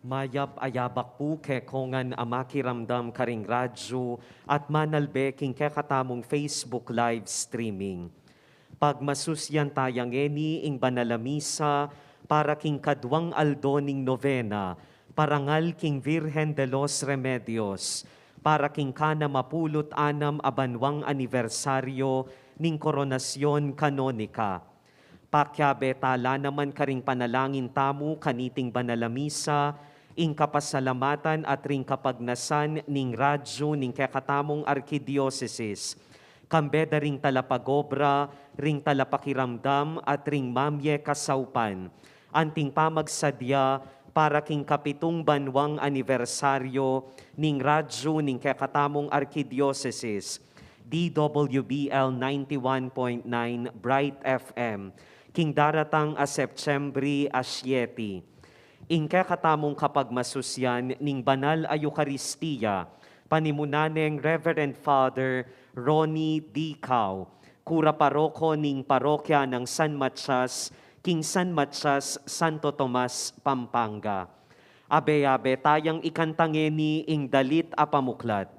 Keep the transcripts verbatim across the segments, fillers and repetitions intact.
Mayap a yabak pu kekongan a makiramdam karing radyu at manalbe king kekatamung Facebook live streaming. Pagmasusyan taya ngeni ing banal a misa para king kaduang aldo ning novena, parangal king Virgen de los Remedios, para king kanamapulu't anam a banwang anibersaryo ning koronasyon kanonika. Pakiabe tala naman karing panalangin tamu kaniting banal a misa, ing kapasalamatan at ring kapagnasan ning radyu ning kekatamung arkidiosesis, kambe da ring talapagobra, ring talapakiramdam at ring mamye kasaupan, anting pamagsadya para king kapitung banwang anibersaryo ning radyu ning kekatamung arkidiosesis, D W B L ninety-one point nine Bright F M, king daratang a Septiembre a siete. Ing kekatamung kapagmasusyan ning banal a Eukaristia, panimunan neng Reverend Father Ronnie D. Cao, kura paroko ning parokya nang San Matias, king San Matias, Santo Tomas, Pampanga. Abe-abe tayang ikanta ngeni ing dalit a pamuklat.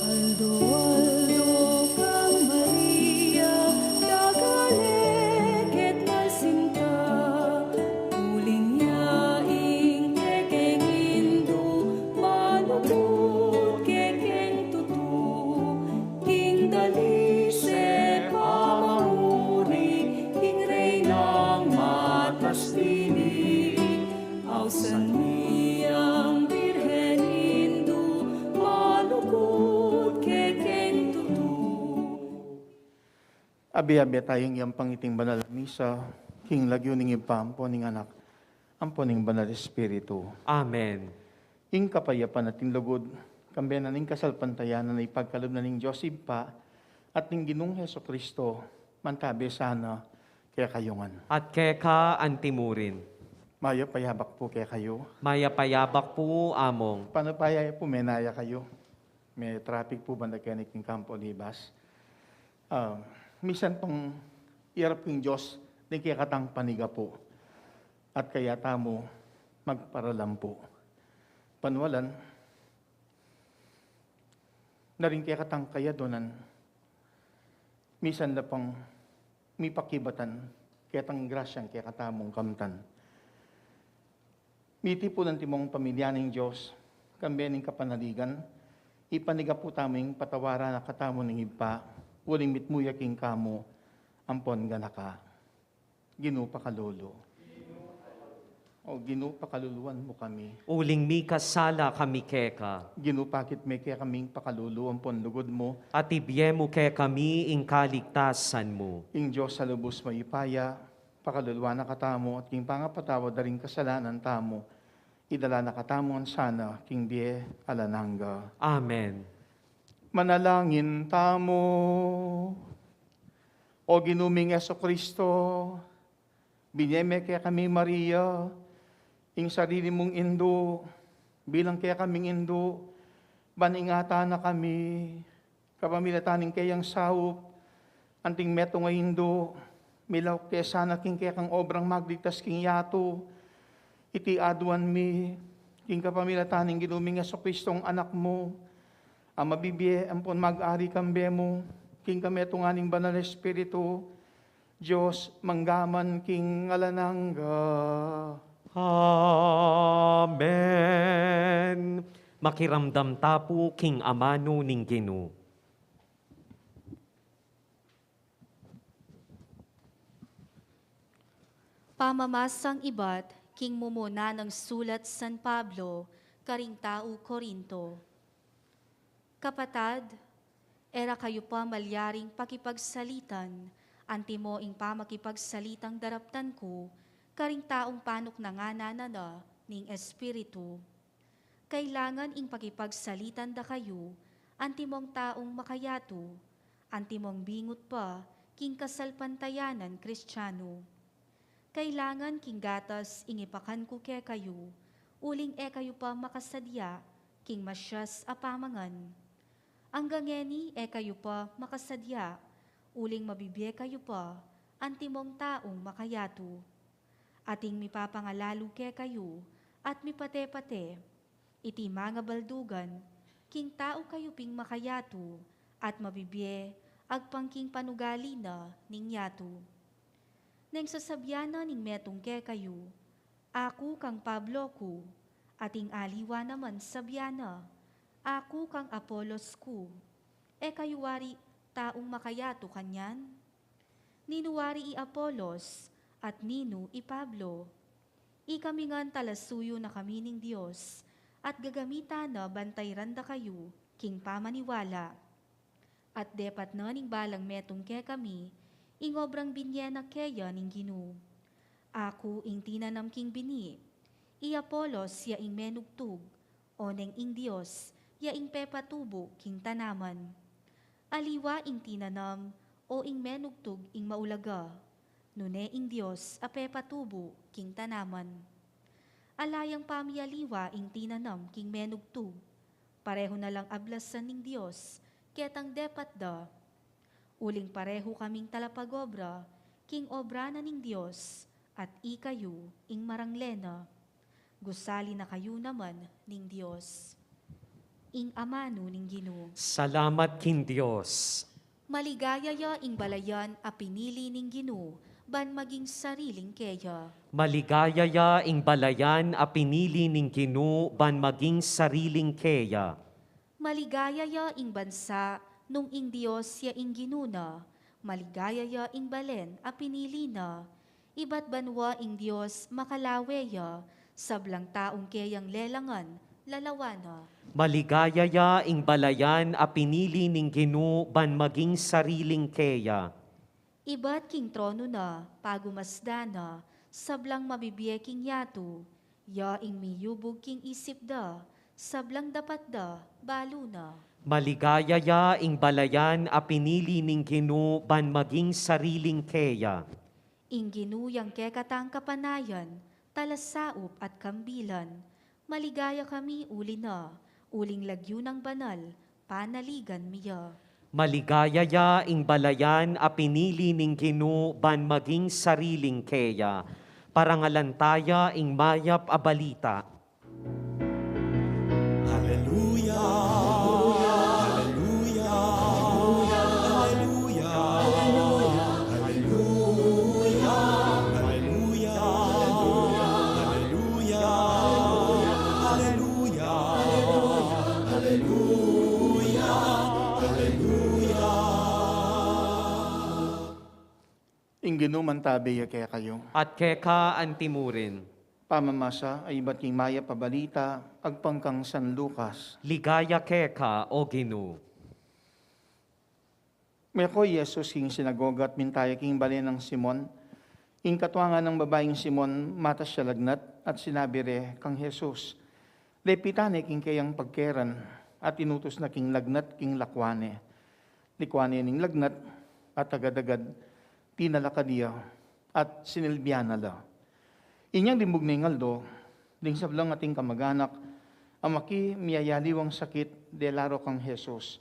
Aldo-aldo kang Maria, dagale ket malsinta, uling ya ing kekeng Indu, malugud kekeng tutu, king dalise pamamuri, king Reynang matas pili. Ausan mi yang Birhen Indu, malugud kekeng tutu. Abe-abe tayang iyampang iting banal a misa, king lagyu ning Ibpa, ampo ning Anak, ampo ning Banal Espiritu. Amen. Ing kapayapan at ing lugud, kambe na ning kasalpantayanan a ipagkalub na ning Dios Ibpa at ning Ginung Jesucristo, mantabe sana kekayu ngan. At keka antimurin. Mayap a yabak pu kekayu. Mayap a yabak pu, Among. Panu pa ya pu menaya kayu? Me traffic pu banda keni king Campo Olivas. Ah, misan pang iyarap king Dios ning kekatang panigapu at kaya tamu magparalampu. Panualan na ring kekatang kayadunan, misan la pang mipakibatan ketang grasyang kekatamung kamtan. Mitipunan timong pamilya ning Dios, kambe ning kapanaligan, ipanigapu tamu ing patawaran na katamu ning Ibpa, uling mitmu ya king kamu ampon ganaka. Ginu pakalulu. O Ginu, pakaluluan mu kami. Uling mikasala kami keka. Ginu, pakit me kekami ing pakalulu ampon lugud mu. At ibie mu kekami ing kaligtasan mu. Ing Dios a lubus mayupaya, pakaluluan na katamu at king pangapatawad da ring kasalanan tamu, idala na katamu ngan sana king bie alang angga. Amen. Manalangin tamu. O Ginu ming Jesucristo, binie me kekami Maria, ing sarili mung indu, bilang kekaming indu, ban ingatan na kami, kapamilatan ning keyang saup, anting metung a indu, milauk ke sana king kekang obrang magligtas king yatu. Iti aduan mi, king kapamilatan ning Ginu ming Jesucristong Anak mu, a mabibie ampon mag-ari kambe mu, king kametungan ning Banal Espiritu, Dios, mangga man king alang angga. Amen. Makiramdam ta pu king amanu ning Ginu. Pamamasang ibat king mumuna nang sulat San Pablo karing tau Corinto. Kapatad, e ra kayu pa malyaring pakipagsalitan, antimo ing pamakipagsalitang daraptan ku karing taung panuknangan na na ning Espiritu. Kailangan ing pakipagsalitan da kayu antimong taung makayatu, antimong bingut pa king kasalpantayanan Kristianu. Kailangan king gatas ing ipakan ku kekayu, uling e kayu pa makasadya king masias a pamangan. Angga ngeni e kayu pa makasadya, Uling mabibie kayu pa antimong taung makayatu. Ating mipapangalalu kekayu at mipate-pate iti mangabaldugan king tau kayu ping makayatu at mabibie agpang king panugali na ning yatu. Neng sasabian na ning metung kekayu, "Aku kang Pablo ku," ating aliwa naman sabian na, "Aku kang Apolos ku." E kayu wari taung makayatu kanyan? Ninu wari i Apolos, at ninu i Pablo? Ikami ngan talasuyu na kami ning Dios, at gagamitan na ban tairan da kayu king pamaniwala. At depat na ning balang metung kekami ing obrang binie na keya ning Ginu. Aku ing tinanam king bini, i Apolos ya ing menugtug, oneng ing Dios ya ing pepatubu king tanaman. Aliwa ing tinanam o ing menugtug ing maulaga, nune ing Dios a pepatubu king tanaman. Ala yang pamialiwa ing tinanam king menugtug, parehu na lang ablasan ning Dios ketang depat da. Uling parehu kaming talapag-obra king obra na ning Dios, at ikayu ing marangle na. Gusali na kayu naman ning Dios. Ing amanu ning Ginu. Salamat king Dios. Maligaya ya ing balayan a pinili ning Ginu ban maging sariling keya. Maligaya ya ing balayan a pinili ning Ginu ban maging sariling keya. Maligaya ya ing bansa nung ing Dios ya ing Ginu na. Maligaya ya ing balen a pinili na. Ibat banua ing Dios makalawe ya, sablang taung keyang lelangan lalawa na. Maligaya ya ing balayan a pinili ning Ginu ban maging sariling keya. Ibat king tronu na, pagumasdan na, sablang mabibie king yatu, ya ing miyubug king isip da, sablang dapat da balu na. Maligaya ya ing balayan a pinili ning Ginu ban maging sariling keya. Ing Ginu yang kekatang kapanayan, talasaup at kambilan. Maligaya kami uli na, uling lagyu nang banal, panaligan mi ya. Maligaya ya ing balayan a pinili ning Ginu ban maging sariling keya. Parangalan taya ing mayap a balita. Aleluya, aleluya, aleluya, aleluya, aleluya, aleluya, aleluya, aleluya, aleluya. Ing Ginu mantabe ya kekayu. At keka antimurin. Pamamasa a ibat king mayap a balita agpang kang San Lucas. Ligaya keka, O Ginu. Meko i Jesus king sinagoga at minta ya king bale nang Simon. Ing katuangan nang babaing Simon, matas ya lagnat, at sinabi re kang Jesus, "Lepitan ne king keyang pagkeran," at inutus na king lagnat king lakwan ne. Likwan ne ning lagnat, at agad-agad tinalakad ya, at sinilbian na la. Inyang limbug ne ing aldo, ding sablang ating kamaganak a maki miyayaliwang sakit, dela ro kang Jesus.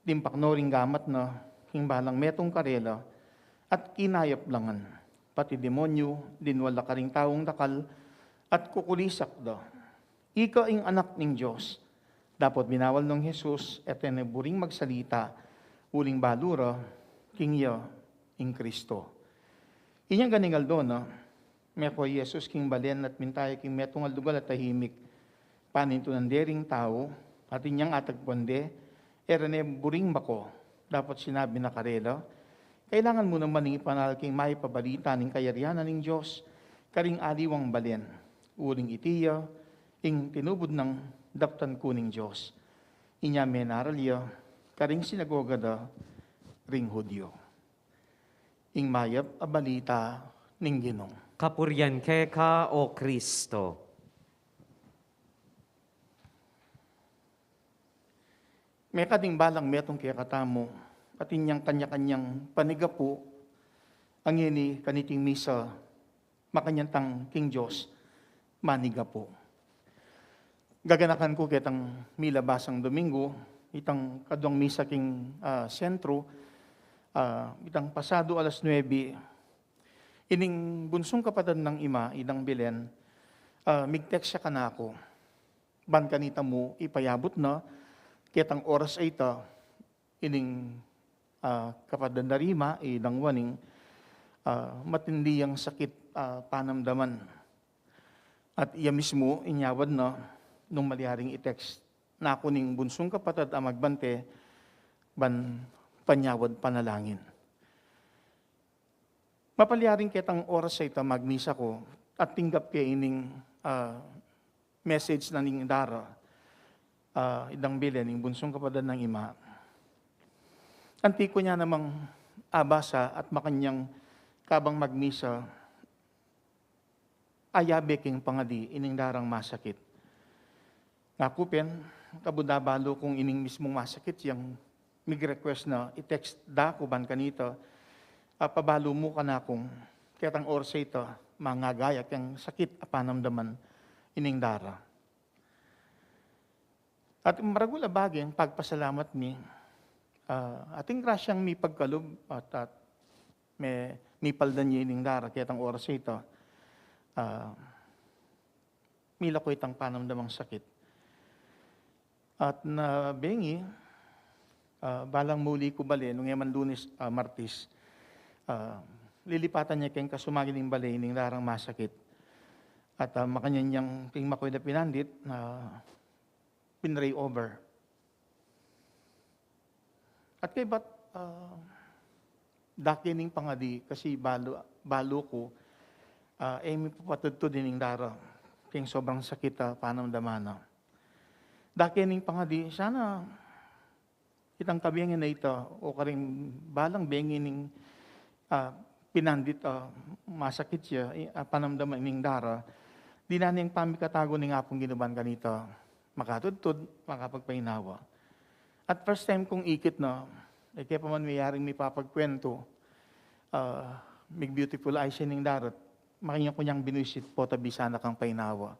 Dimpak no ring gamat na king balang metung karela, at kinayap la ngan. Pati demonyu, dinwal la karing taung dakal, at kukulisak da, "Ika ing Anak ning Dios." Dapot binawal nong Jesus, e te ne buring magsalita, uling balu ra king iya ing Kristo. Inyang ganing aldo na, meko i Jesus king balen at minta ya king metung a lugal a tahimik. Panintunan de ring tau, at inyang atagpuan de, e ra ne buring mako. Dapot sinabi na karela, "Kailangan mu naman ing ipangaral king mayap a balita ning kayarian na ning Dios karing aliwang balen, uling iti ya ing tinubud nang daptan ku ning Dios." Inya menaral ya karing sinagoga da ring Judio. Ing mayap a balita ning Ginu. Kapurian keka, O Kristo. Mekad ing balang metung kekatamu, at inyang kanya-kanyang panigapu, ngeni kaniting misa, makanyan tang king Dios manigapu. Gaganakan ku ketang milabasang Domingo, itang kaduang misa king, ah, sentro, Ah, itang pasado alas nuebe, ining bunsung kapatad nang ima, i Dang Belen, ah, mig-text ya kanaku. Ban kanita mu ipayabut na, ketang oras a ita, ining, ah, kapatad na rima, i Dang Waning, ah, matindi yang sakit, ah, panamdaman. At iya mismu, inyawad na, nung malyaring i-text na ku ning bunsung kapatad a magbante, ban panyawad panalangin. Mapalyaring ketang oras a ita magmisa ku, at tinggap ke ining, ah, message na ning dara, ah, i Dang Belen, ning bunsung kapatad nang ima. Anti ku nya namang abasa at makanyan kabang magmisa, ayabe king pangadi ining darang masakit. Ngaku pin, kabud abalu kung ining mismung masakit yang mig-request na i-text da ku ban kanita, a pabalu mu kanakung ketang oras a ita, mangagaya keng sakit a panamdaman ining dara. At maragul a bage ing pagpasalamat mi, ah, ating grasyang mipagkalub at, at me-, mipaldan ya ining dara ketang oras a ita. Ah, milako itang panamdamang sakit. At na bengi, ah, balang muli ku bale, nung e man Lunes, ah, Martes, ah, lilipatan ya keng kasumayan ning bale ining darang masakit. At, ah, makanyan yang king makuya a pinandit, ah, pin-pray over. At kaybat, ah, dake ning pangadi kasi balu, balu ku, ah, e mi papatudtud ining dara king sobrang sakit a panamdaman na. Dake ning pangadi, sana itang kabengi a ita o karing balang bengi ning, ah, pinandit, ah, masakit ya, i-, ah, panamdaman ining dara, dinan ing pamikatagu ning Apung Ginu ban kanita makatudtud, makapagpainawa. At first time kung ikit na, e ke pa man miyaring mipapagkwentu, ah, mig-beautiful eyes ining dara, makanyan ku nyang binwisit, potabisa na kang painawa.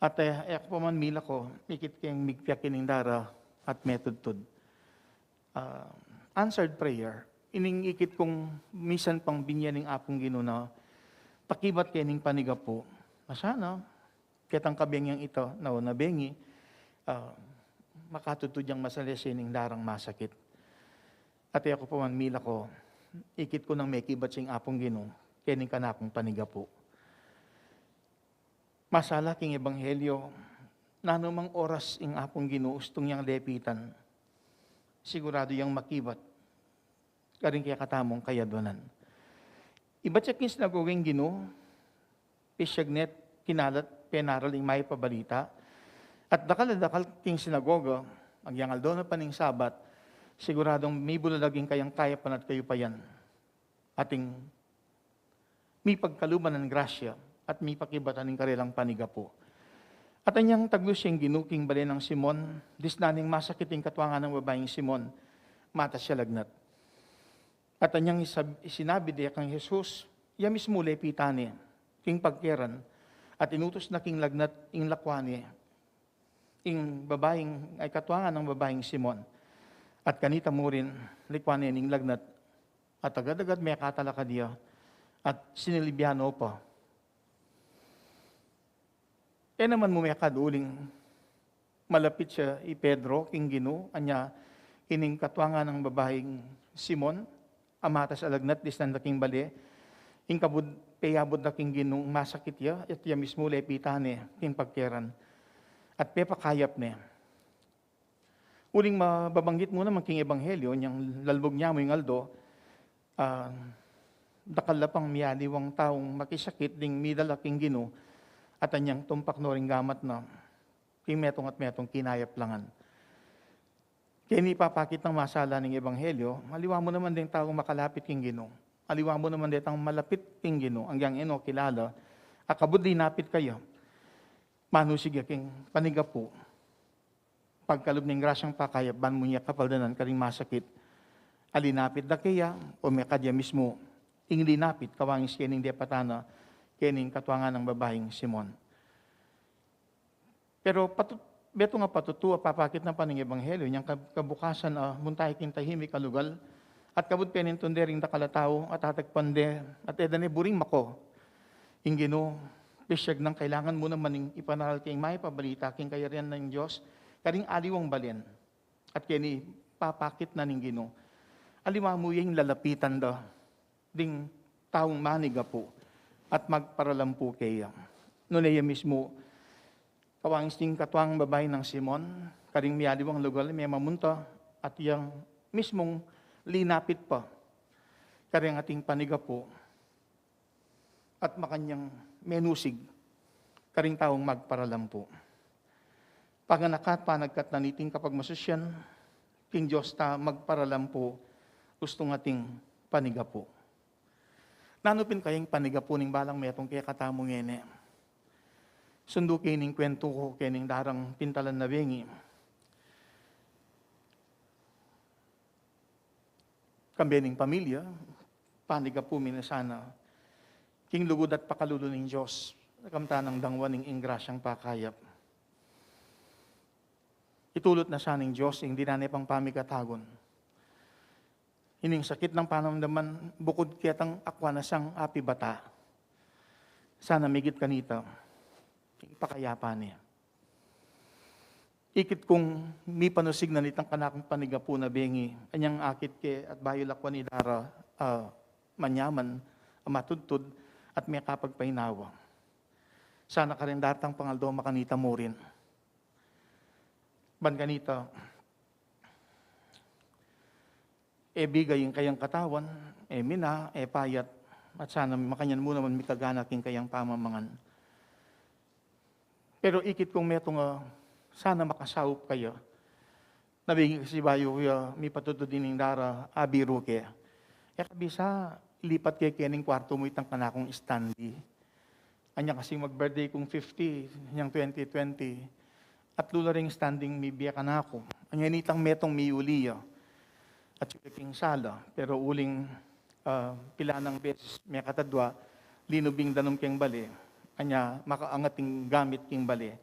At, eh, e ku pa man milako, ikit keng migpiak ining dara at metudtud. Ah, answered prayer. Ining ikit kung misan pang binye ning Apung Ginu na pakibat ke ning panigapu. Masana, ketang kabengi a ita, na o na bengi, ah, makatudtud yang masalese ning darang masakit. At e ku pa man milako, ikit ku nang mekibat sing Apung Ginu keni kanakung panigapu. Masala king ebanghelyo, nanu mang oras ing Apung Ginu ustung yang lepitan, siguradu yang makibat karing kekatamung kayadwanan. Ibat ya king sinagoga ing Ginu, pisyag ne't kinalat, penaral ing mayap a balita, at dakal a dakal king sinagoga, agyang aldo na pa ning Sabat, siguradung mibulalag ing kayang kayapan at kayupayan. Ating mipagkaluban ning grasya at mipakibatan ing karelang panigapu. At anyang taglus yang Ginu king bale nang Simon, disnan neng masakit ing katuangan nang babaing Simon, matas ya lagnat. At anyang isab-, isinabi de kang Jesus, ya mismu lepitan ne, king pagkeran, at inutus na king lagnat ing lakwan ne, ing babaing, ay katuangan nang babaing Simon. At kanita murin, likwan ne ning lagnat, at agad-agad mekatalakad ya, at sinilibyan no pa. E naman mu mekad uling malapit ya i Pedro king Ginu, anya ining katuangan nang babaing Simon, a matas a lagnat, disnan da king bale, ing kabud peyabut da king Ginu, masakit ya, at ya mismu lepitan ne king pagkeran, at pepakayap ne. Uling mababanggit mu naman king ebanghelyo, nyang lalbug ne mu ing aldo, ah, dakal la pang miyaliwang taung makisakit ding midala king Ginu, at anyang tumpak no ring gamat na, king metung at metung kinayap la ngan. Keni papakit nang masala ning ebanghelyo, aliwa mu naman deng taung makalapit king Ginu. Aliwa mu naman detang malapit king Ginu, agyang e no kilala, a kabud linapit kaya, manusig ya king panigapu. Pagkalub ning grasyang pakayap ban mu ne kapaldanan karing masakit a linapit da keya, o mekad ya mismu ing linapit kawangis kening depatan na kening katuangan nang babaing Simon. Pero patu-, betung a patutu a papakit na pa ning ebanghelyo, nyang kab-, kabukasan, ah, munta ya king tahimik a lugal, At kabud penintun de ring dakal a tau, at atagpan de, at e da ne buring mako. Ing Ginu, pisyag nang kailangan mu naman ing ipanaral ke ing mayap a balita king kayarian ning Dios, karing aliwang balen. At keni papakit na ning Ginu. Aliwa mu ya ing lalapitan da, ding taung manigapu, at magparalampu keya. Nune ya mismu, kawangis ning katuang babai nang Simon, karing mialiwang lugal, memamunta, at yang mismung linapit pa, karing ating panigapu, at makanyang menusig, karing taung magparalampu. Paganaka at panagkat na niting kapagmasusyan, king Dios ta magparalampu, ustung ating panigapu. Nanu pin kaya ing panigapu ning balang metung kekatamu ngeni? Sundu ke ning kwentu ku kening darang pintalan na bengi. Kambe ning pamilya, panigapu mi na sana king lugud at pakalulu ning Dios, kamtan nang dangwa ning ing grasyang pakayap. Itulut na sa ning Dios ing dinan ne pang pamikatagun. Ining sakit nang panamdaman, bukud ketang akwa na sang apibata, sana migit kanita ing pakayapan ne. Ikit kung mipanusig na nitang kanakung panigapu na bengi, anyang akit ke at bayu lakwan idara, ah, manyaman, a matudtud, at mekapagpainawa. Sana karin datang pangaldo makanita murin. Ban kanita, e bigay ing kayang katawan, e mina, e payat, at sana makanyan mu naman mikagana king kayang pamamangan. Pero ikit kung metung a sana makasaup kaya, na bengi kasi bayu ya mipatudtud ining dara, abiru ke. E kabisa, lipat ke kening kwartu mu itang kanakung istandi. Anya kasi mag-birthday kung fifty, nyang twenty twenty. At lula ring standing mibie kanaku. Anya nitang metung miuli ya. At siyula king sala. Pero uling, ah, pilanang beses mekatadwa, linubing danum keng bale. Anya makaangat ing gamit king bale.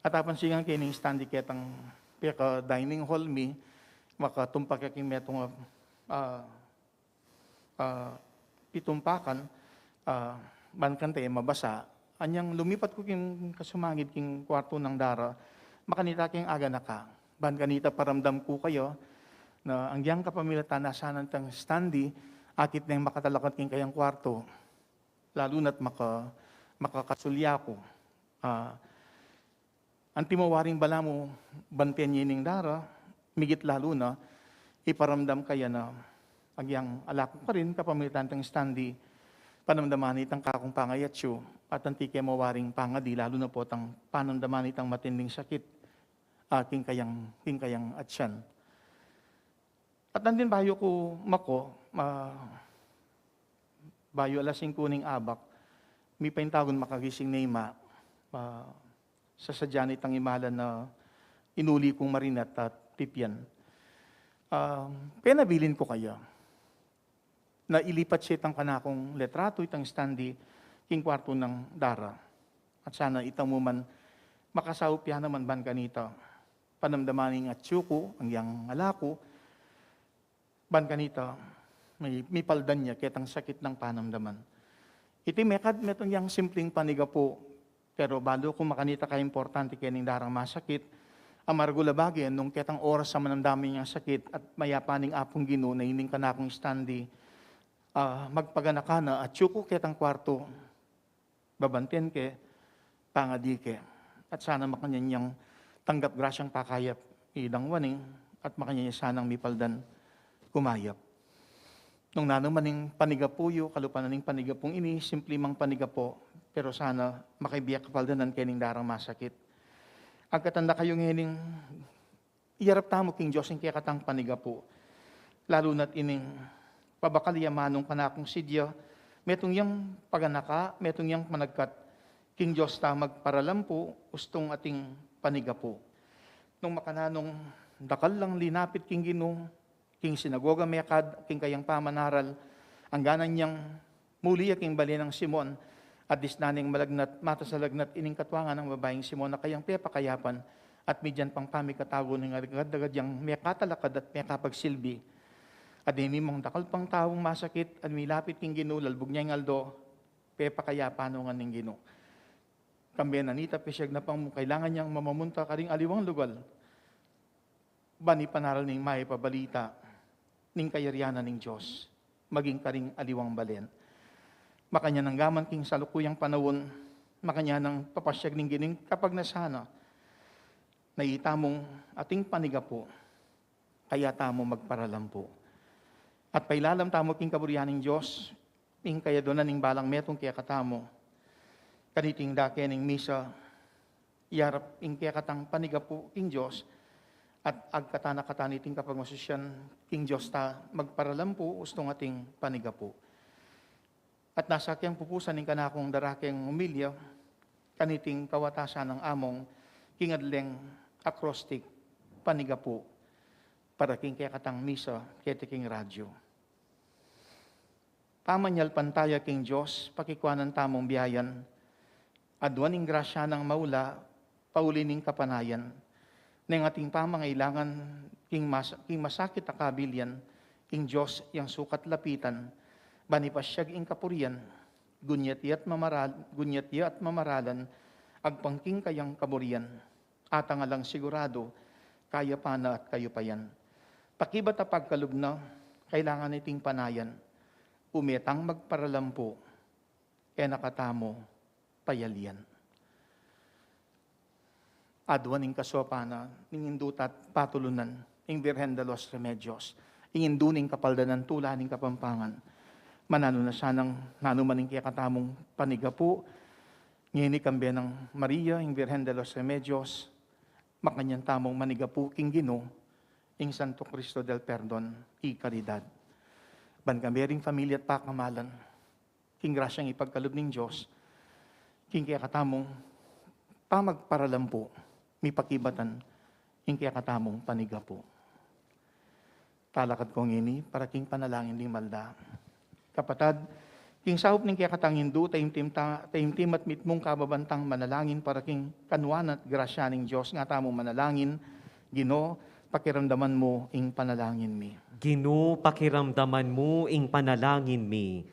At apansin ke ning standing ketang peka dining hall mi, makatumpak ya king metung, ah, ah, pitumpakan, ah, ban kante mabasa. Anyang lumipat ku king kasumangid king kwartu nang dara, makanita keng aganaka. Ban kanita paramdam ku kaya na agyang kapamilatan na sana itang standi, akit neng makatalakad king kayang kwartu. Lalu na't maka-, makakasulya ku. Ah, Anti mo waring balamu banten ya ining dara, migit lalu na, iparamdam kaya na agyang ala ku karin kapamilatan tang standi, panamdaman itang kakung pangayatsu, at anti ke mawaring pangadi, lalu na potang panamdaman itang matinding sakit, ah, king kayang, king kayang atyan. At nandin bayu ku mako, ah, bayu alas singku ning abak, mipaintagun makagising ne ima, ah, sasadya ne itang imalan na inuli kung marinat at pipian. Ah, penabilin ku kaya na ilipat ya itang kanakung letratu, itang standi, king kwartu nang dara. At sana ita mu man makasaup ya naman ban kanita. Panamdaman ing atsu ku, agyang ala ku, ban kanita, mi-, mipaldan ya ketang sakit nang panamdaman. Iti mekad, metung yang simpleng panigapu, pero balu ku makanita kaimportante kening darang masakit, a maragul a bage nung ketang oras a manamdaman yang sakit at mayapan ning Apung Ginu na ining kanakung standi, ah, magpaganaka na, atsu ku ketang kwartu, babanten ke, pangadi ke. At sana makanyan yang tanggap grasyang pakayap, idang waning, at makanyan ya sanang mipaldan kumayap. Nung nanu man ing panigapu yu, kalupa na ning panigapung ini, simple mang panigapu, pero sana makibie kapaldanan kening darang masakit. Agkatan da kayu ngening iyarap tamu king Dios ing kekatang panigapu. Lalu na't ining pabakal ya manung kanakung sidya, metung yang paganaka, metung yang panagkat, king Dios ta magparalampu, ustung ating panigapu. Nung makananung dakal lang linapit king Ginu, king sinagoga mekad, king kayang pamanaral, angganan yang muli ya king bale nang Simon, at disnan neng malagnat, mata sa lagnat ining katuangan nang babaing Simon a kayang pepakayapan, at midyan pang pamikatagun ning agad-agad yang mekatalakad at mekapagsilbi. Adwa ne mang dakal pang taung masakit at milapit king Ginu, lalbug ne ing aldo, pepakayapa no ngan ning Ginu. Kambe na nita, pisiag na pang kailangan nang mamamunta karing aliwang lugal, ban ipanaral ning mayap a balita ning kayarian na ning Dios maging karing aliwang balen. Makanyan nang gaman king salukuyang panaun, makanyan nang papasiag ning Ginu ing kapagnasan na, na itamung ating panigapu, kaya tamu magparalampu. At pailalam tamu king kaburian ning Dios, ing kayadwanan ning balang metung kekatamu. Kaniting dake ning misa, iyarap ing kekatang panigapu king Dios, at agkatan na kaniting kapagmasusian king Dios ta magparalampu, ustung ating panigapu. At nasa kayang pupusan ning kanakung darakeng homilya, kaniting kawatasan nang among king adleng acrostic, panigapu, para king kekatang misa, keti king radyu. Pamanyalpantaya king Dios, pakikuanan tamung biayan, adwan ing grasya nang maula, pauli ning kapanayan, neng ating pamangailangan king mas-, king masakit a kabilian, king Dios yang sukat lapitan, ban ipasiag ing kapurian, gunyat ya at mamaral-, gunyat ya at mamaralan, agpang king kayang kaburian, atang alang sigurado, kayapan na at kayupayan. Pakibat a pagkalub na, kailangan iting panayan, ume tang magparalampu, e na katamu payalian. Adwan ing kasaupan na ning Indu ta't patulunan, ing Virgen de los Remedios, ing Indu ning Kapaldanan, Tula ning Kapampangan. Mananu na sanang nanu man ing kekatamung panigapu, ngeni kambe nang Maria, ing Virgen de los Remedios, makanyan tamung manigapu king Ginu, ing Santo Cristo del Perdon y Caridad. Ban kambe ring familia at pakamalan, king grasyang ipagkalub ning Dios, king kekatamung pamagparalampu, mipakibatan ing kekatamung panigapu. Talakad ko ngeni para king panalangin ding malda. Kapatad, king saup ning kekatang Indu, taimtim ta-, taimtim at mitmung kababan tang manalangin para king kanuan at grasya ning Dios. Nga tamung manalangin: Ginu, pakiramdaman mu ing panalangin mi. Ginu, pakiramdaman mu ing panalangin mi.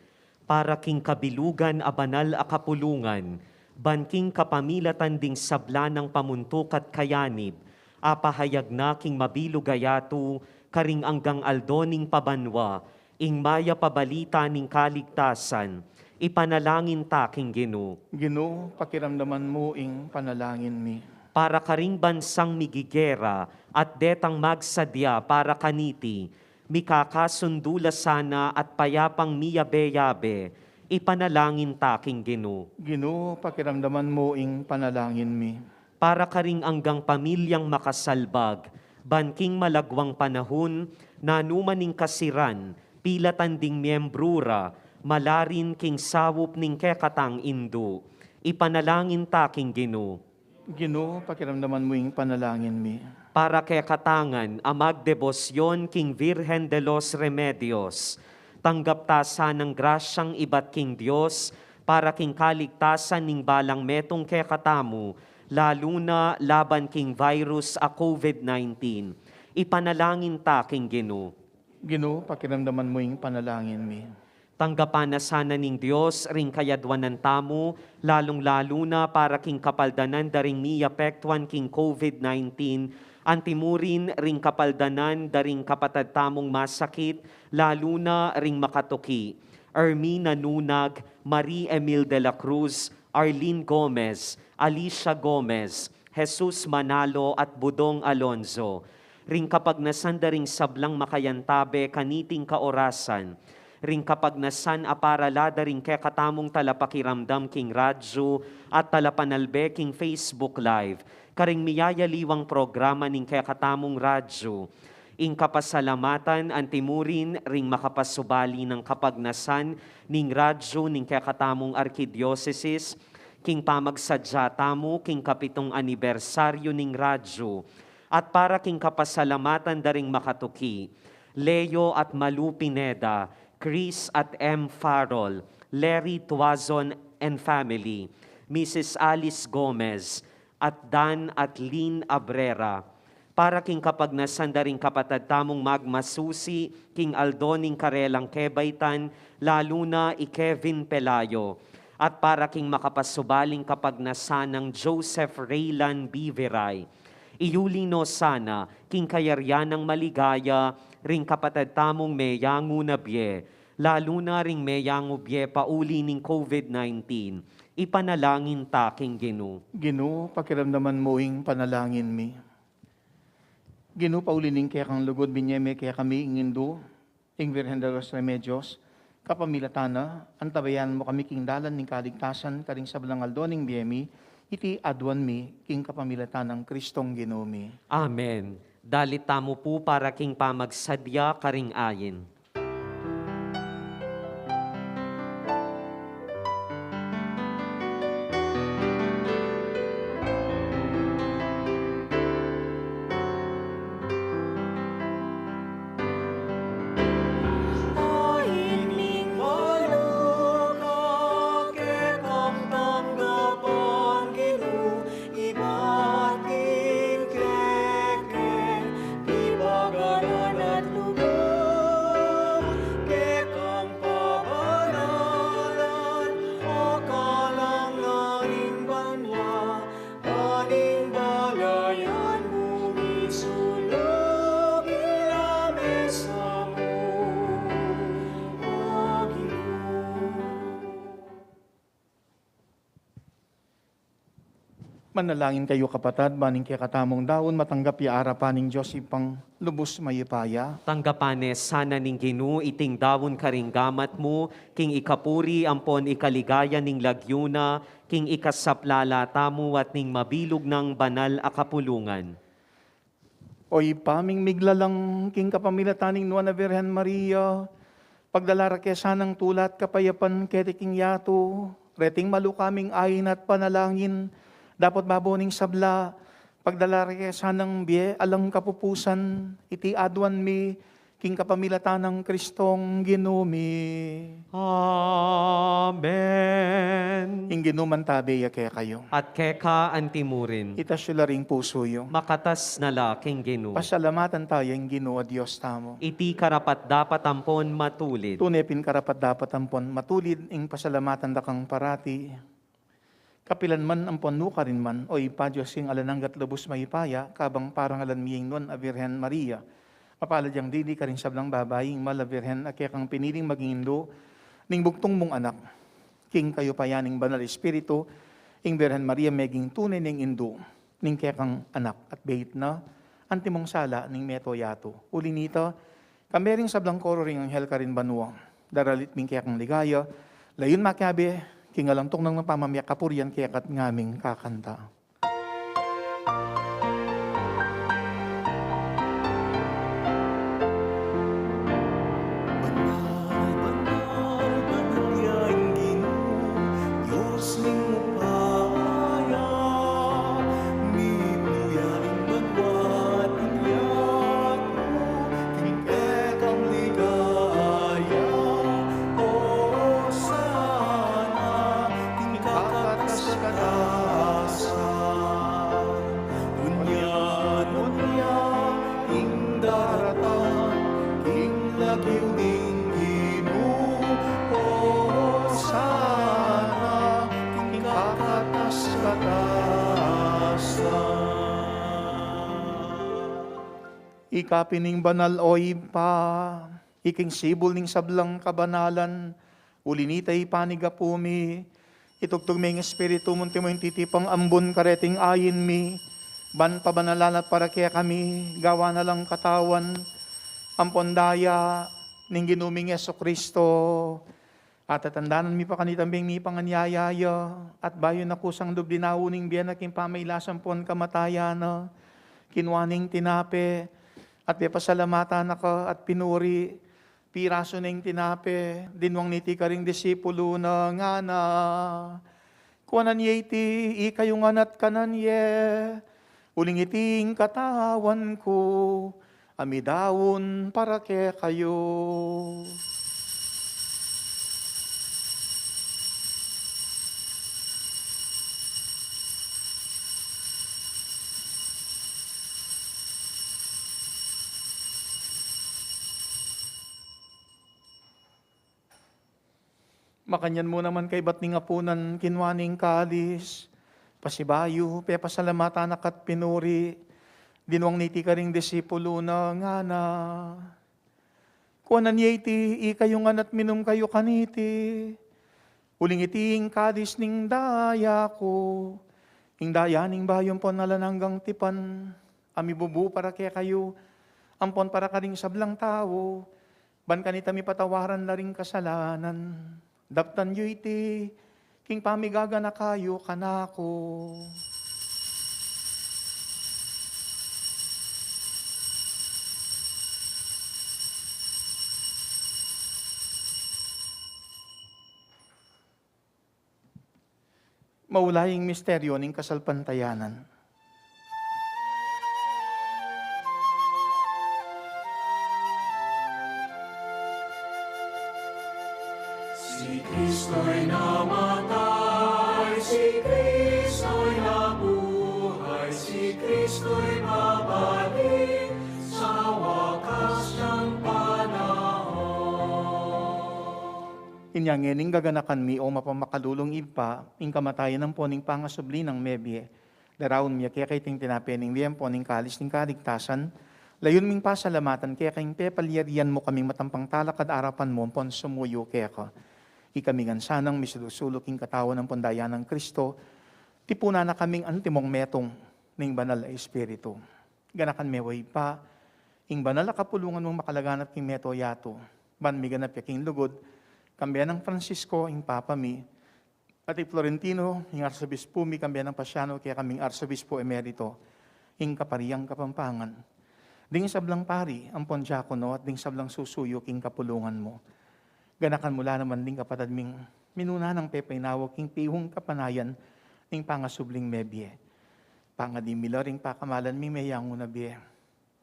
Para king kabilugan a banal a kapulungan, ban king kapamilatan ding sabla nang pamuntuk at kayanib, apahayag na king mabilug a yatu karing anggang aldo ning pabanua ing mayap a balita ning kaligtasan, ipanalangin ta king Ginu. Ginu, pakiramdaman mu ing panalangin mi. Para karing bansang migigera at detang magsadya para kaniti, mikakasundu la sana at payapang miyabe-yabe, ipanalangin ta king Ginu. Ginu, pakiramdaman mu ing panalangin mi. Para karing anggang pamilyang makasalbag, ban king malagwang panahun, nanu man ing kasiran, pilatan ding miyembru ra, malarin king saup ning kekatang Indu. Ipanalangin ta king Ginu. Ginu, pakiramdaman mu ing panalangin mi. Para kekatang a magdebosyon king Virgen de los Remedios, tanggap ta sanang grasyang ibat king Dios para king kaligtasan ning balang metung kekatamu, lalu na laban king virus a COVID nineteen. Ipanalangin ta king Ginu. Ginu, pakiramdaman mu ing panalangin mi. Tanggapan na sana ning Dios ring kayadwanan tamu, lalung-lalu na para king kapaldanan da ring miapektuan king COVID nineteen, antimurin ring kapaldanan da ring kapatad tamung masakit, lalu na ring makatuki: Ermina Nunag, Marie Emil de la Cruz, Arlene Gomez, Alicia Gomez, Jesus Manalo at Budong Alonzo. Ring kapagnasan da ring sablang makayantabe kaniting kaorasan. Ring kapagnasan a para la da ring kekatamung talapakiramdam king radyu at talapanalbe king Facebook Live, karing miyayaliwang programa ning kekatamung radyu. Ing kapasalamatan antimurin ring makapasubali nang kapagnasan ning radyu ning kekatamung arkidiosesis, king pamagsadya tamu king kapitung anibersaryu ning radyu, at para king kapasalamatan da ring makatuki: Leo at Malu Pineda, Chris at M Farol, Larry Tuazon and family, Missus Alice Gomez, at Dan at Lynn Abrera. para king kapagnasan da ring kapatad tamung magmasusi king aldo ning karelang kebaitan, lalu na i Kevin Pelayo, at para king makapasubaling kapagnasan nang Joseph Raylan B. Viray. Iyuli no sana king kayarian nang maligaya ring kapatad tamung meyangu na bie, lalu na ring meyangu bie pauli ning COVID nineteen. Ipanalangin ta king Ginu. Ginu, pakiramdaman mu ing panalangin mi. Ginu, pauli ning kekang lugud, binye me kekami ing Indu, ing Virgen de los Remedios, kapamilatan na, antabayanan mu kami king dalan ning kaligtasan, karing sablang aldo ning bie mi, iti aduan mi, king kapamilatan nang Kristong Ginu mi. Amen. Dalit tamu pu para king pamagsadya karing ayin. Ibat king keke, pipagalan at lugud, kekang pabanalan, o kalangan ning banua, kaning balayan mu misulug ing lamesa mu, O Ginu. Manalangin kayu, kapatad, ban ing kekatamung daun matanggap ya arapan ning Dios Ibpang lubus mayupaya. Tanggapan ne sana ning Ginu iting daun karing gamat mu, king ikapuri ampon ikaligaya ning lagyu na, king ikasaplala tamu at ning mabilug nang banal a kapulungan. O Ibpa ming miglalang, king kapamilatan ning Nuan a Virgen Maria, pagdala ra ke sanang tula at kapayapan keti king yatu, reting maluka ming ain at panalangin, dapot babo ning sabla, pagdala ra ke sanang bie alang kapupusan, iti aduan mi, king kapamilatan nang Kristong Ginu mi. Amen. Ing Ginu mantabe ya kekayu. At keka antimurin. Itas yu la ring pusu yu. Makatas na la king Ginu. Pasalamatan taya ing Ginu a Dios tamu. Iti karapat-dapat ampon matulid. Tune pin karapat-dapat ampon matulid ing pasalamatan da kang parati. Kapilan man ampon nukarin man, O Ibpa Dios king alang angga at lubus mayupaya, kabang parangalan mi ing Nuan a Virgen Maria. Mapalad yang dili karing sablang babai, ing Mal a Virgen a kekang piniling maging indu ning bugtung mung anak. King kayupayan ning Banal Espiritu, ing Virgen Maria meging tune neng indu ning kekang anak at beit na antimong sala ning meto yatu. Uli nita, kambe ring sablang koro ring anghel karin banua, daralit mi ing kekang ligaya, layun makiabe king alang tuknang nang pamamie kapurian keka at ngaming kakanta. Banal, banal, banal ya ing Ginu, Dios ning upaya, mibuya ning banua at ing yatu, king kekang ligaya, Hosana, king kakatas-katasan. Nune, nune, ing daratang, king lagyu ning Ginu, Hosana, king kakatas-katasan. Ika pin ing banal, O Ibpa, ika ing sibul ning sablang kabanalan, uli nita ipanyawad mi, itubud me ing Espiritu mu antimong titipang ambun kareting ain mi, ban pabanalan at para kekami, gawan na lang katawan ampon daya ning Ginu ming Jesucristo. At tatandanan mi pa kanitang beng mipanganyaya ya, at bayu na kusang lub dinaun ing bie na king pamailas ampon kamatayan na, kinua ne ing tinape, at pepasalamatan na ka, at pinuri, pirasu ne ing tinape, dinwang niti karing disipulu na, ngana, kuanan ye iti ikayu ngan at kanan ye, uling iti ing katawan ku, a midaun para kekayu. Makanyan mu naman kaybat ning apunan, kinua ne ing kalis, pasibayu, pepasalamatan na ka't pinuri, dinwang ne iti karing disipulu na, ngana: Kuanan ye iti ikayu ngan at minum kayu kaniti. Uling iti ing kalis ning daya ku, ing daya ning bayu ampon alang anggang tipan, a mibubu para kekayu ampon para karing sablang tau, ban kanita mipatawaran la ring kasalanan. Daptan yu iti king pamigaganaka yu kanaku. Maulaing misteryo ning kasalpantayanan. Si Kristo'y namatay, si Kristo'y nabuhay, si Kristo'y babalik sa wakas niyang panahon. Inya ngening gaganakan mi, o mapamakalulung Ibpa, ing kamatayan ampon ing pangasubli nang mebie, daraun mi keka iting tinape ning bie ampon ing kalis ning kaligtasan, layun ming pasalamatan keka ing pepalyarian mu kaming matampang talakad arapan mu ampon sumuyu keka. Ikami ngan sanang misulu-sulu king katawan ampon daya nang Kristo, tipunan na kaming antimong metung ning Banal a Espiritu. Ganakan me, o Ibpa, ing banal a kapulungan mung makalaganap king mabilug a yatu, ban miganap ya king lugud, kambe nang Francisco, ing Papa mi, at i Florentino, ing Arsobispu mi, kambe nang Pasiano, kekaming Arsobispu Emerito, ing Kaparian Kapampangan, ding sablang pari ampon diakono, at ding sablang susuyu king kapulungan mu. Ganakan mu la naman ding kapatad ming minuna nang pepainawa king piung kapanayan ning pangasubling mebie. Pangadi mi la ring pakamalan ming meyangu na bie.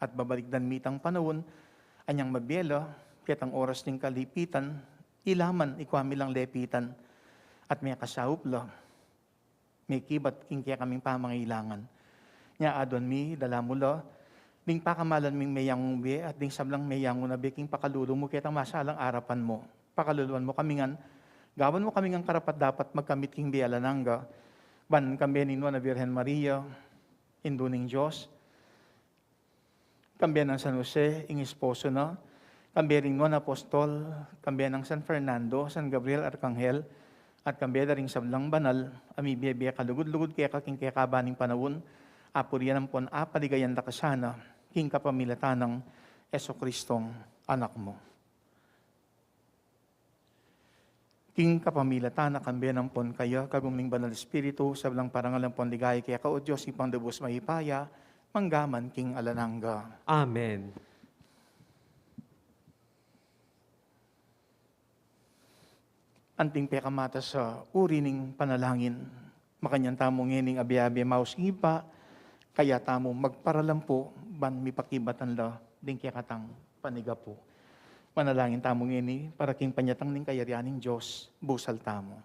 At babalikdan mi itang panaun a inyang mabie la, ketang oras ning kalipitan, ila man ikua mi lang lepitan, at mekasaup la, mekibat king kekaming pamangailangan. Nya aduan mi, dala mu la ding pakamalan ming meyangu na bie at ding sablang meyangu na bie king pakalulu mu ketang masalang arapan mu. Pakaluluan mu kami ngan, gawan mu kami ngan karapat-dapat magkamit king bie alang angga, ban kambe ning Nuan a Birhen Maria, Indu ning Dios, kambe nang San Jose, ing esposo na, kambe ring Nuan a Apostol, kambe nang San Fernando, San Gabriel Arkanghel, at kambe da ring sablang banal a mibie-bie kalugud-lugud keka king kekaba ning panaun, apurian ampon apaligayan da ka sana king kapamilatan nang Jesucristong Anak mu. King kapamilatan na, kambe na ampon kaya, kagum ning Banal Espiritu, sablang parangal ampon ligaya keka, o Dios, Ibpang lubus mayupaya, mangga man king alang angga. Amen. Anting pekamatas a uri ning panalangin, makanyan tamu ngening abe-abe maus king Ibpa, kaya tamu magparalampu ban mipakibatan la ding kekatang panigapu. Manalangin tamu ngeni para king panyatang ning kayarian ning Dios. Busal tamu.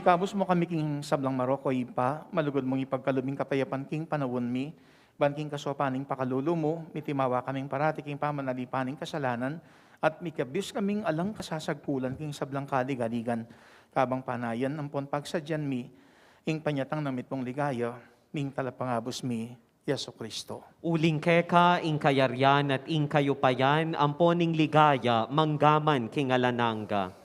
Kabus mu kami king sablang marok, o Ibpa, malugud mung ipagkalub ing kapayapan king panaun mi, ban king kasaupan ning pakalulu mu, mitimawa kaming parati king pamanalipan ning kasalanan, at mikabus kaming alang kasasagkulan king sablang kaligaligan, kabang panayan ampon pagsadyan mi ing panyatang na mitmung ligaya ning Talapangabus mi, Jesucristo. Uling keka ing kayarian at ing kayupayan, ampon ing ligaya, mangga man king alang angga.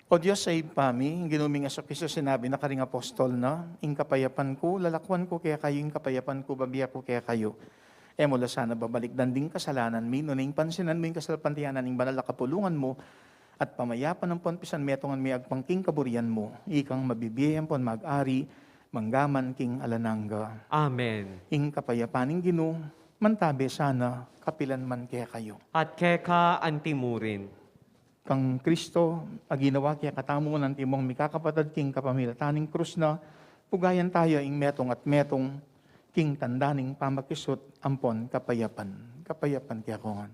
O Dios a Ibpa mi, ing Ginu ming Jesucristo, sinabi na karing apostol na, "Ing kapayapan ku, lalakwan ku kekayu, ing kapayapan ku, bibie ku kekayu." E mu la sana babalikdan ding kasalanan mi, nune ing pansinan mu ing kasalpantayanan ning banal a kapulungan mu, at pamayapan ampon pisanmetungan mi agpang king kaburian mu, ikang mabibie ampon mag-ari, mangga man king alang angga. Amen. Ing kapayapan ning Ginu, mantabi sana, kapilan man kekayu. At keka antimurin. Kang Kristo, a ginawa kekatamu ngan antimong mikakapatad king kapamilatan ning krus na, pugayan tayu ing metung at metung, king tanda ning pamakisut ampon kapayapan. Kapayapan kekongan.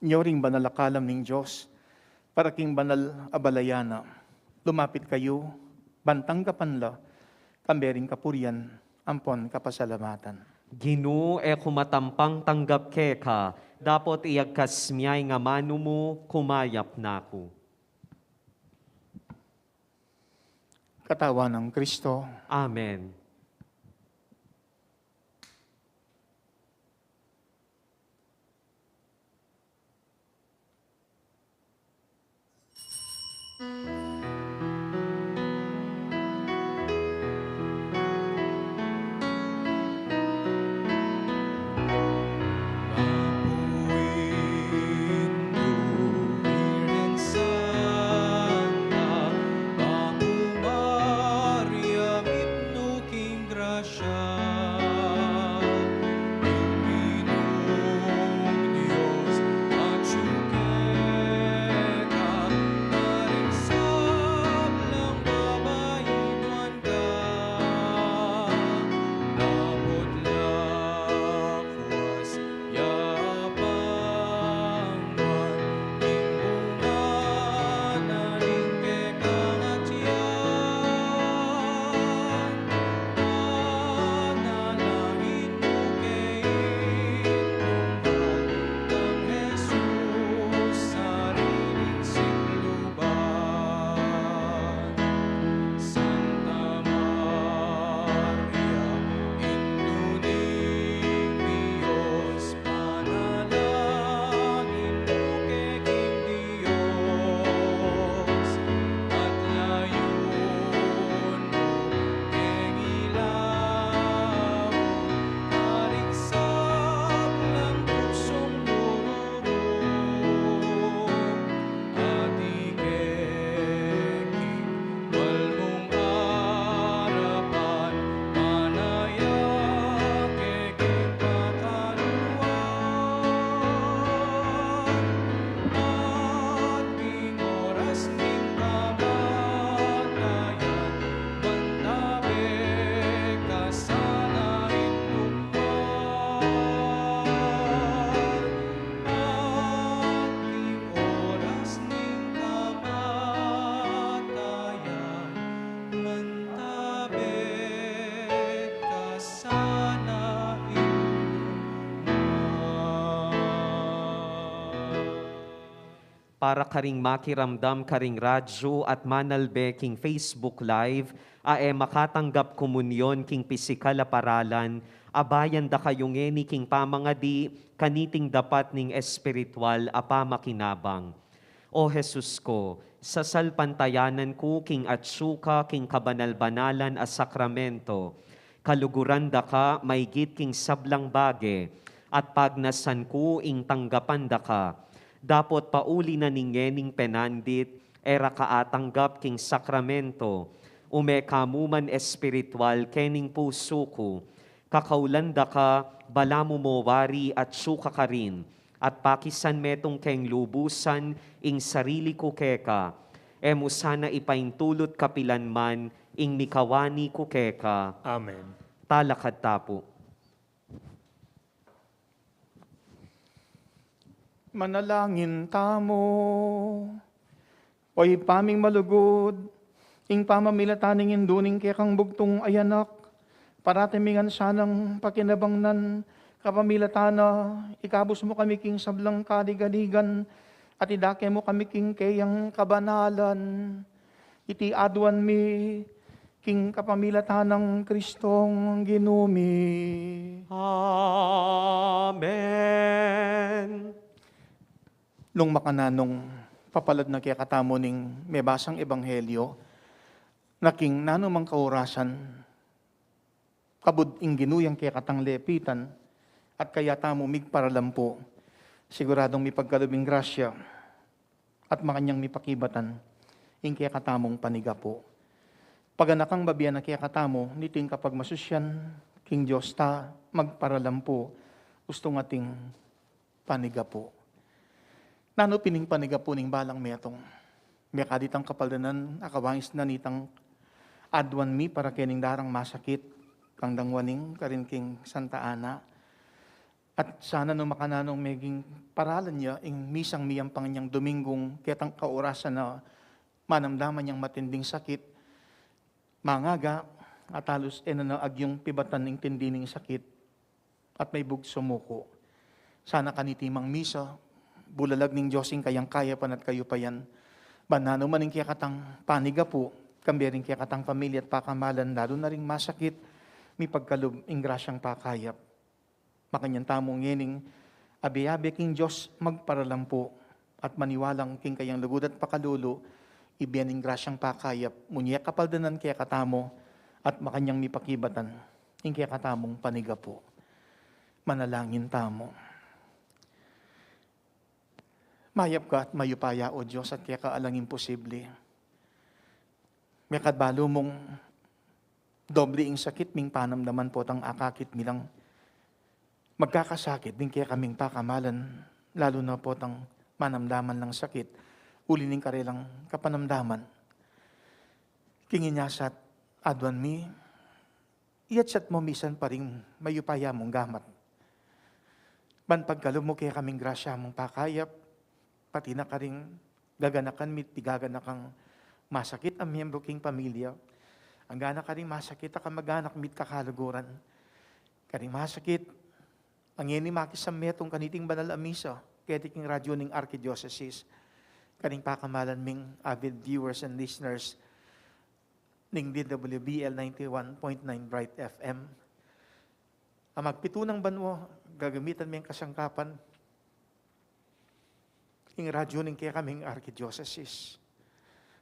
Nyoring banal a kalam ning Dios, para king banal a balayan na, lumapit kayu, ban tanggapan la, kambe ring kapurian ampon kapasalamatan. Ginu, e ku matampang tanggap keka, dapot iyagkas mi ya ing amanu mu, kumayap na ku. Katawan nang Kristo. Amen. Para karing makiramdam karing radyu at manalbe king Facebook Live, a e makatanggap komunyon king pisikal a paralan, abayan da kayu ngeni king pamangadi kaniting dapat ning espiritual a pamakinabang. O Jesus ko, sasalpantayanan ku king atsu ka king kabanal-banalan a sakramento, kaluguran da ka maygit king sablang bage, at pagnasan ku ing tanggapan da ka. Dapot pauli na ning ngening penandit, e ra ka atanggap king sakramento, ume ka mu man espiritual kening pusu ku. Kakaulan da ka, balamu mo wari atsu ka karin, at pakisan metung keng lubusan ing sarili ku keka. E mu sana ipaintulut kapilan man ing mikawani ku keka. Amen. Talakad ta pu. Manalangin tamu. O Ibpa ming malugud, ing pamamilatan ning Indu ning kekang bugtung a Anak, parati mi ngan sanang pakinabangnan, kapamilatan na, ikabus mu kami king sablang kaligaligan, at idake mu kami king keyang kabanalan. Iti aduan mi king kapamilatan nang Kristong Ginu mi. Amen. Nung makananung papalad na kekatamu ning mebasang ebanghelyo, na king nanumang kaurasan, kabud ing Ginu yang kekatang lepitan, at kaya tamu migparalampu, siguradung mipagkalub ing grasya, at makanyan mipakibatan ing kekatamung panigapu. Paganakang babie na kekatamu niting kapagmasusyan king Dios ta magparalampu, ustung ating panigapu. Nanu pin ing panigapu ning balang metung? Mekadi tang kapaldanan a kawangis na nitang aduan mi para kening darang masakit, kang dangwaning karin king Santa Ana. At sana nung makananung meging paralan ya ing misang miyampang nyang Dominggung ketang kaurasan na manamdaman yang matinding sakit, mangaga, at halos e na agyung pibatan ing tindi ning sakit, at maibug sumuku. Sana kaniti mang misa, bulalag ning Dios ing kayang kayapan at kayupayan, ban nanu man ing kekatang panigapu, kambe ring kekatang pamilya at pakamalan, lalu na ring masakit, mipagkalub ing grasyang pakayap. Makanyan tamu ngening abe-abe king Dios magparalampu, at maniwalang king kayang lugud at pakalulu, ibie ning grasyang pakayap, munye kapaldanan kekatamu, at makanyan mipakibatan ing kekatamung panigapu. Manalangin tamu. Mayap ka at mayupaya, O Dios, at keka alang imposible. Mekad balu mung doble ing sakit ming panamdaman potang akakit mi lang magkakasakit ding kekaming pakamalan, lalu na potang manamdaman lang sakit uli ning karelang kapanamdaman. King inya sa aduan mi, iyatsat mu misan pa ring mayupaya mung gamat, ban pagkalub mu kekaming grasya mung pakayap, pati na karing gaganakan mi't pigaganakang masakit a miyembru king pamilya, anggana karing masakit a kamag-anak mi't kakaluguran, karing masakit a ngeni makisammetung kaniting banal a misa keti king radyu ning Arkidiosesis, karing pakamalan ming avid viewers and listeners ning D W B L ninety-one point nine Bright F M. A magpitunang banua, gagamitan ming kasangkapan ing radyu ning kekaming Arkidiosesis.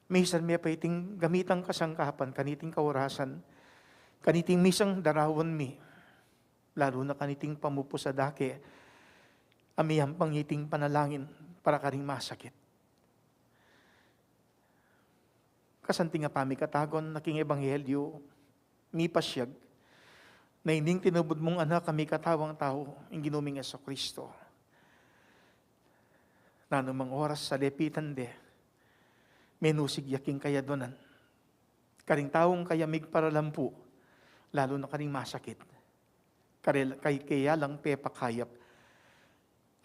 Misan me pa iting gamitang kasangkapan kaniting kaurasan, kaniting misang darawan mi, lalu na kaniting pamupus a dake a miyampang iting panalangin para karing masakit. Kasanting a pamikatagun na king ebanghelyu, mipasyag na ining tinubud mung Anak a mikatawang tau, ing Ginu ming Jesucristo, nanumang oras a lepitan de, menusig ya king kayaduanan karing taung kaya migparalampu, lalu na karing masakit, karel-, kay kaya lang pepakayap,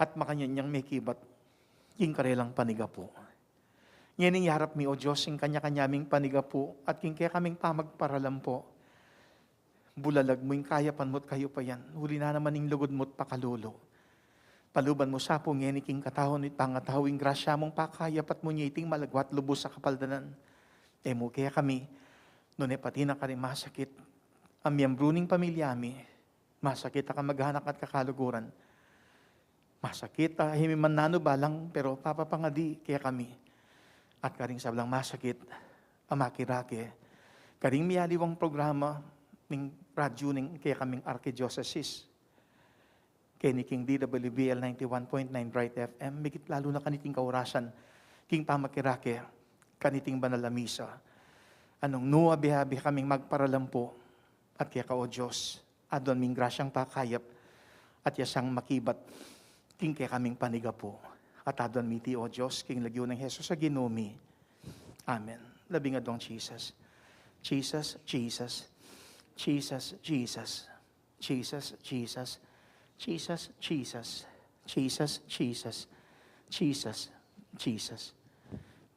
at makanyan yang mekibat king karelang panigapu. Ngening yarap mi, O Dios, ing kanya-kanya ming panigapu at king kekaming pamagparalampu, bulalag mu ing kayapan mu't kayupayan, uli na naman ing lugud mu't pakalulu. Paluban mu sa pu ngeni king katau nit pangatau ing grasya mung pakayap at munye iting malagwa at lubus a kapaldanan. E mu kekami, nune pati na karing masakit a miyembru ning pamilya mi, masakit a kamag-anak at kakaluguran, masakit a himi man nanu balang pero papapangadi kekami at karing sablang masakit a makirake karing miyaliwang programa ning radyu ning kekaming arkidiosesis. Keni king D W B L ninety-one point nine Bright F M, migit lalu na kaniting kaurasan king pamakirake kaniting banal a misa. Nung nu abe-abe kaming magparalampu at keka, O Dios, aduan ming grasyang pakayap at ya sang makibat king kekaming panigapu. At aduan mi iti, O Dios, king lagyu nang Jesus a Ginu mi. Amen. Labing aduang Jesus. Jesus, Jesus, Jesus, Jesus. Jesus, Jesus, Jesus, Jesus, Jesus, Jesus, Jesus, Jesus.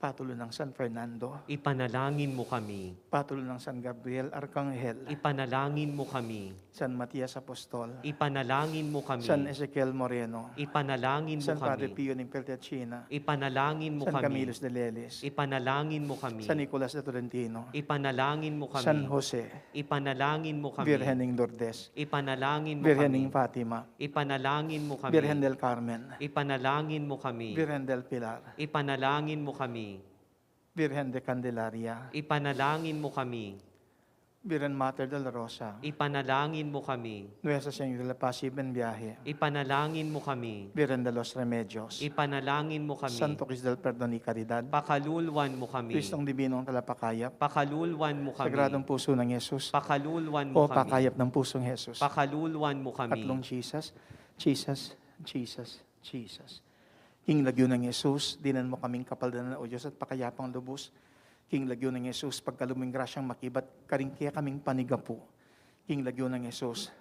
Patulu nang San Fernando. Ipanalangin mu kami. Patulu nang San Gabriel Arkanghel. Ipanalangin mu kami. San Matias Apostol. Ipanalangin mu kami. San Ezekiel Moreno. Ipanalangin mu San Padre kami. Pio ning Pietrelcina. Ipanalangin mu San kami. Camillus de Lelis. Ipanalangin mu kami. San Nicolas de Tolentino. Ipanalangin mu kami. San Jose. Ipanalangin mu kami. Birhen ning Lourdes. Ipanalangin mu Birhen kami. Ning Fatima. Ipanalangin mu kami. Birhen del Carmen. Ipanalangin mu kami. Birhen del Pilar. Ipanalangin mu kami. Birhen de Candelaria. Ipanalangin mu kami. Birhen Mater de la Rosa. Ipanalangin mu kami. Nuestra Señora de la Paz y Buen Viaje. Ipanalangin mu kami. Birhen de los Remedios. Ipanalangin mu kami. Santo Cristo del Perdon y Caridad. Pakaluluan mu kami. Kristong Dibinong Talapakayap. Pakaluluan mu kami. Sagradong Puso ng Jesus. Pakaluluan mu O kami. Pakayap ng Pusong Jesus. Pakaluluan mu kami. Tatlong Jesus, Jesus, Jesus, Jesus. King lagyu nang Jesus, dinan mu kaming kapaldanan, O Dios, at pakayapang lubus. King lagyu nang Jesus, pagkalub mu ing grasyang makibat karing kekaming panigapu. King lagyu nang Jesus,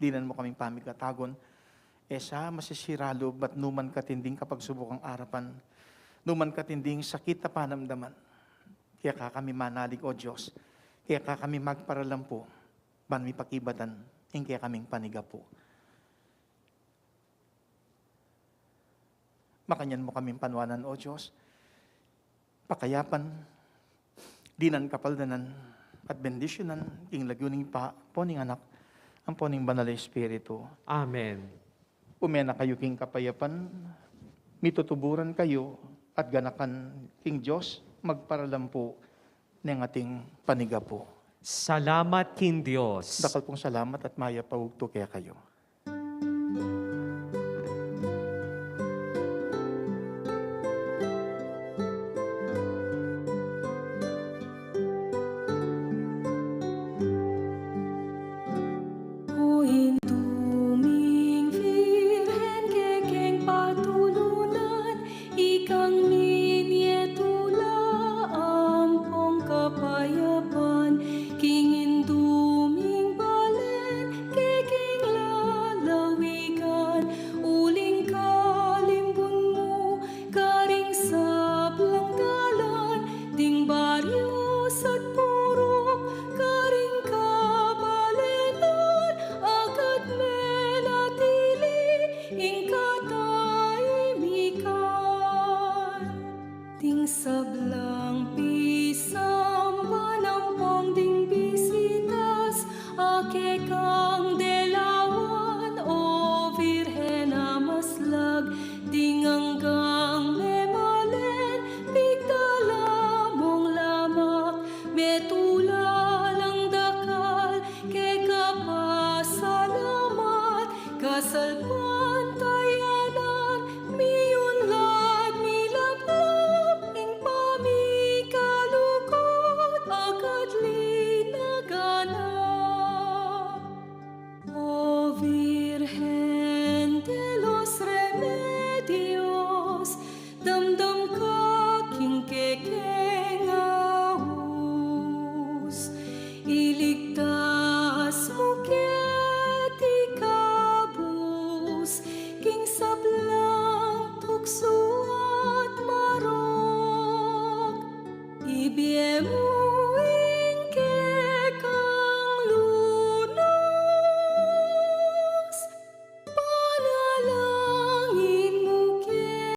dinan mu kaming pamigatagun, e sa masisira lub at numan katinding kapagsubukang arapan, numan katinding sakit a panamdaman. Keka kami manalig, O Dios, keka kami magparalampu, ban mi pakibatan ing kekaming panigapu. Makanyan mu kaming panuanan, O Dios, pakayapan, dinan kapaldanan, at bendisyunan, king lagyu ning Ibpa, ampo ning Anak, ampo ning Banal a Espiritu. Amen. Ume na kayu king kapayapan, mitutuburan kayu, at ganakan king Dios, magparalampu, neng ating panigapu. Salamat king Dios. Dakal pung salamat at mayap a ugtu kekayu. O Indu ming Virgen, kekeng patulunan, ikang minye tula ampong kapayapan, king Indu ming balen, kekeng lalawigan, uling kalimbun mu, karing sablang dalan, ding baryo at purok, karing kabalenan, agad menatili ing katahimikan. Ding sablang pisamban ampong ding bisitas, a kekang delawan, O Virgen a maslag, ding anggang memalen, pigdala mung lamak, metula lang dakal, keka pasalamat, kasalpantayanan, miyunlad, milaplap, ing pamikalugud, agad linaganap. O Virgen de los Remedios, damdam ka king kekeng aus, iligtas mu keti kabus, king sablang tuksu at marok, ibie mu